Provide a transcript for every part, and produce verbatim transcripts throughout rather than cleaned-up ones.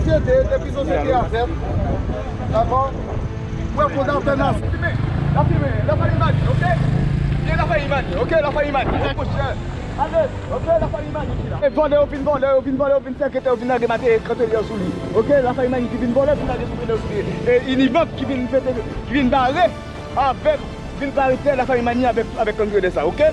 Sosyete, depi sosyete a fèt, dakò? Wè, fondasyon nasyon. Lafanmi Mani, oke? Byen Lafanmi Mani, oke? Lafanmi Mani, oke? Ale, oke? Lafanmi Mani ki la. E vòlè yo vin vòlè, yo vin vòlè, yo vin fè gete, yo vin lage materye kontener sou li. Oke? Lafanmi Mani ki vin vòlè, vin lage kontener sou li. E Unibank ki vin fete, ki vin bare avèk, vin bare tè Lafanmi Mani avèk, avèk kontener sa, oke?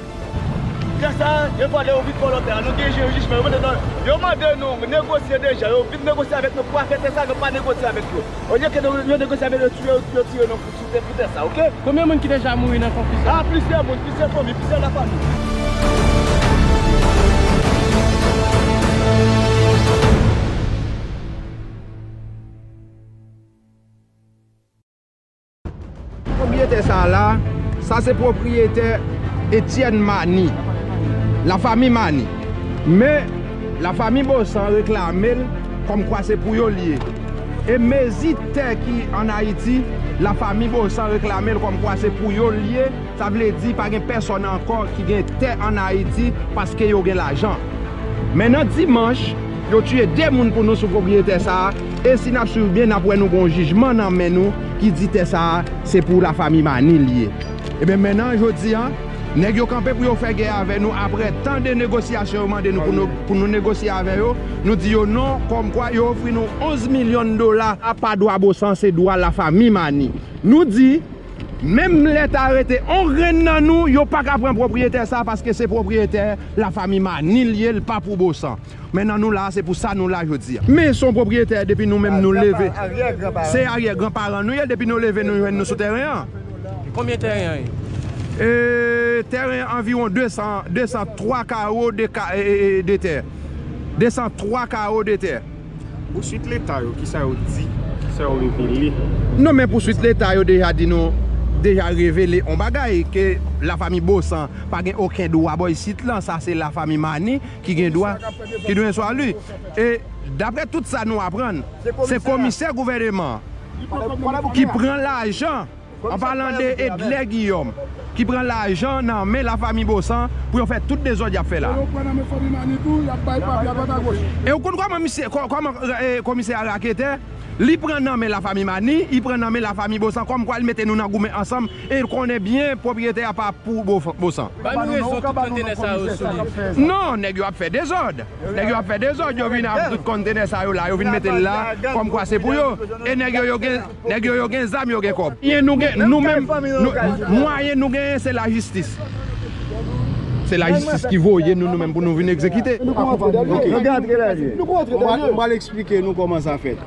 Tè sa, yo vòlè, yo vin vòlè tè a. Nou gen jijman, yo mande nou, yo mande nou negosye deja. Yo vin negosye avèk nou pou afè tè sa, nou pa negosye avèk yo. Olye ke nou, yo negosye avèk yo, yo, yo tire nou sou tè pou tè sa, oke? Konbyen moun ki deja mouri nan konfli sa? A, plizyè moun, plizyè fanmi, plizyè lafanmi. Pwopriyetè sa a la, sa se pwopriyetè Etienne Mani, lafanmi Mani. Men, lafanmi Bosan reklame l kòmkwa se pou yo l ye. E mezi tè ki ann Ayiti, lafanmi Bosan reklame l kòmkwa se pou yo l ye, sa vle di pa gen pèsòn ankò ki gen tè ann Ayiti paske yo gen lajan. Men nan dimanch, yo tiye de moun pou nou sou pwopriyetè sa a, e si n ap swiv byen, n ap wè nou gen yon jijman nan men nou ki di tè sa a se pou lafanmi Mani l ye. Ebyen, mennan, jodi a, nèg yo kanpe pou yo fè gè avè nou, apre tan de negosyasyon yo mande nou pou nou, pou nou negosye avè yo, nou di yo non, kòmkwa yo ofri nou onz milyon dola. A pa dwa Bosan, se dwa lafanmi Mani. Nou di, menm lè ta rete on grenn nan nou, yo pa ka pran pwopriyetè sa, paske se pwopriyetè lafanmi Mani l ye, l pa pou Bosan. Mennan, nou la, se pou sa nou la jodi a. Men se yon pwopriyetè depi nou menm nou leve. Se aryè granparan nou ye, depi nou leve nou jwenn nou sou tèren an. Konbyen tèren an ye? E, tèren an anviwon de san, de san twa kawo de ka, e, e, e, de tè. De san twa kawo de tè. Pou swit leta yo, kisa yo di, kisa yo revele? Non, men pou swit leta yo deja di nou, deja revele on bagay ke lafanmi Bosan pa gen okenn dwa bò isit lan, sa se lafanmi Mani ki gen dwa, ki dwe swa li. E daprè tout sa nou aprann, se komisè gouvèneman ki pran lajan, an palan de Edlè Guillaume, ki pran lajan nan men lafanmi Bosan pou yo fè tout dezòd y ap fè la. E yo pran nan men fanmi Mani tou, y ap bay papye adwat agoch. E ou konn kòman misye, kò-, kòman, e, komisè a raketè? Li pran nan men lafanmi Mani, li pran nan men lafanmi Bosan, kòmkwa li mete nou nan goumen ansanm, e l konnen byen pwopriyetè a pa pou Bo-, Bosan. Ba nou rezon tout kontenè sa yo sou li. Non, nèg yo ap fè dezòd. Nèg yo ap fè dezòd, yo vin ak tout kontenè sa yo la, yo vin mete l la, kòmkwa se pou yo. E nèg yo, yo gen, nèg yo, yo gen zam, yo gen kòb. Yen nou gen, nou menm, nou, mwayen nou genyen, se lajistis. Se lajistis ki voye nou, nou menm, pou nou vin egzekite. Nou pral, nou pral eksplike nou kòman sa fèt.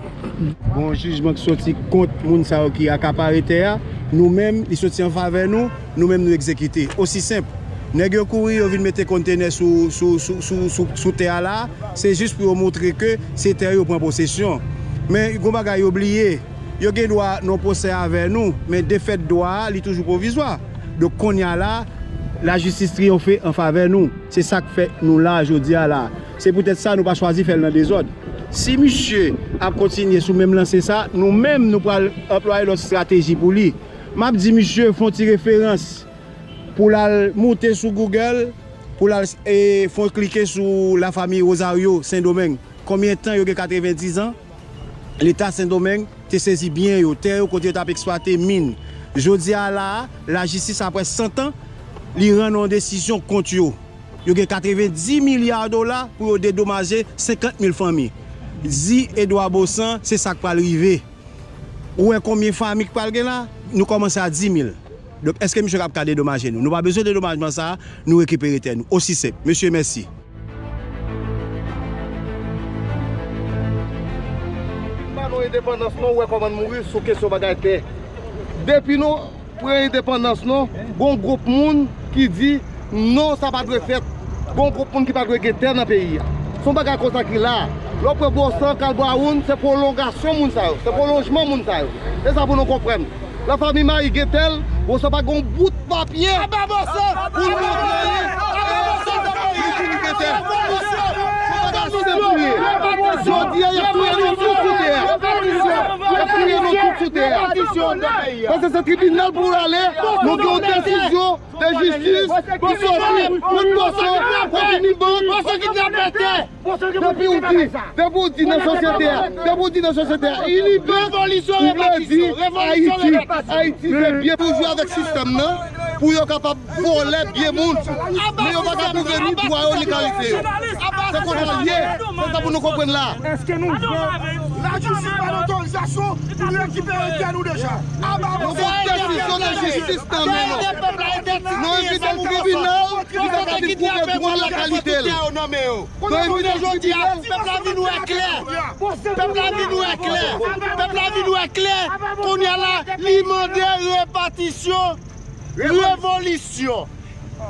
Gon jijman ki soti kont moun sa yo ki akapare tè a. Nou menm, li soti an favè nou, nou menm nou egzekite. Osi senp. Nèg yo kouri, yo vin mete kontenè sou, sou, sou, sou, sou, sou tè a la, se jis pou yo montre ke se tè yo pran posesyon. Men gon bagay yo bliye, yo gen dwa nan pwosè avè nou, men defèt dwa a, li toujou pwovizwa. Donk, kounye a la, lajistis triyonfe an favè nou. Se sa k fè nou la jodi a la. Se poutèt sa nou pa chwazi fè l nan dezòd. Si misye ap kontinye sou menm lanse sa, nou menm nou pral anplwaye lòt estrateji pou li. M ap di misye fè yon ti referans pou l al moute sou Google, pou l al, e, fè yon klike sou lafanmi Rosario Sendomeng. Konbyen tan yo gen katrevendiz an? Leta Sendomeng te sezi byen yo, tè yo kote yo t ap eksplwate min. Jodi a la a, lajistis apre san tan, li rann yon desizyon kont yo. Yo gen katrevendiz milya dola pou yo dedomaje senkant mil fanmi. Di Edouard Baussan, se sa k pral rive. Ou wè konbyen fanmi k pral gen la? Nou kòmanse a di mil. Donk, èske misye ap ka dedomaje nou? Nou pa bezwen dedomajman sa a, nou rekipere tè nou. Osi senp. Mesye, mèsi. Pa nou endepandans non, ou wè kòman n mouri sou kesyon bagay tè. Depi nou pran endepandans non, gon gwoup moun ki di non, sa pa dwe fèt. Gon gwoup moun ki pa dwe gen tè nan peyi a. Se yon bagay konsa ki la. Lè w pran Bosan, Kalbwawoun, se pwolongasyon moun sa yo, se pwolonjman moun sa yo. E sa pou nou konprann. Lafanmi Mani gen tè l, Bosan pa gen yon bout papye pou l montre li. Li di li gen tè. Se yon bagay senp li ye. Jodi a, y ap touye nou tout sou tè a. Y ap touye nou tout sou tè a. Paske se tribinal pou w ale, nou gen yon desizyon de jistis ki soti kont Bosan, kont Unibank. Depi w di, depi w di nan sosyete a, depi w di nan sosyete a, inivèk, ou vle di Ayiti, Ayiti se byen. Toujou avèk sistèm nan, pou yo kapab vòlè byen moun. Men yo pa ka pwouve ni dwa yo, ni kalite yo. Se konsa l ye, se sa pou nou konprann la. Èske nou vle lajistis ba nou otorizasyon pou nou rekipere tè nou deja? Aba nou gon desizyon lajistis nan men nou. Nou envite tribinal, li pa ka vin pwouve dwa l ak kalite l. Nou envite tribinal. Pèp la vin wè klè. Pèp la vin wè klè. Pèp la vin wè klè. Kounye a la, li mande repatisyon, revolisyon.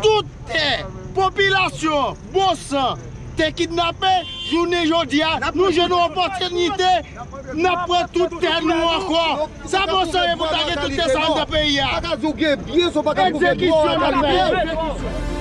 Tout tè, popilasyon, bon san, te kidnape, jounen jodi a, nou jwenn yon opòtinite, n ap pran tout tè nou ankò. Sa bon san ye pou ta gen tout tè sa anndan peyi a. Egzekisyon n ap fè.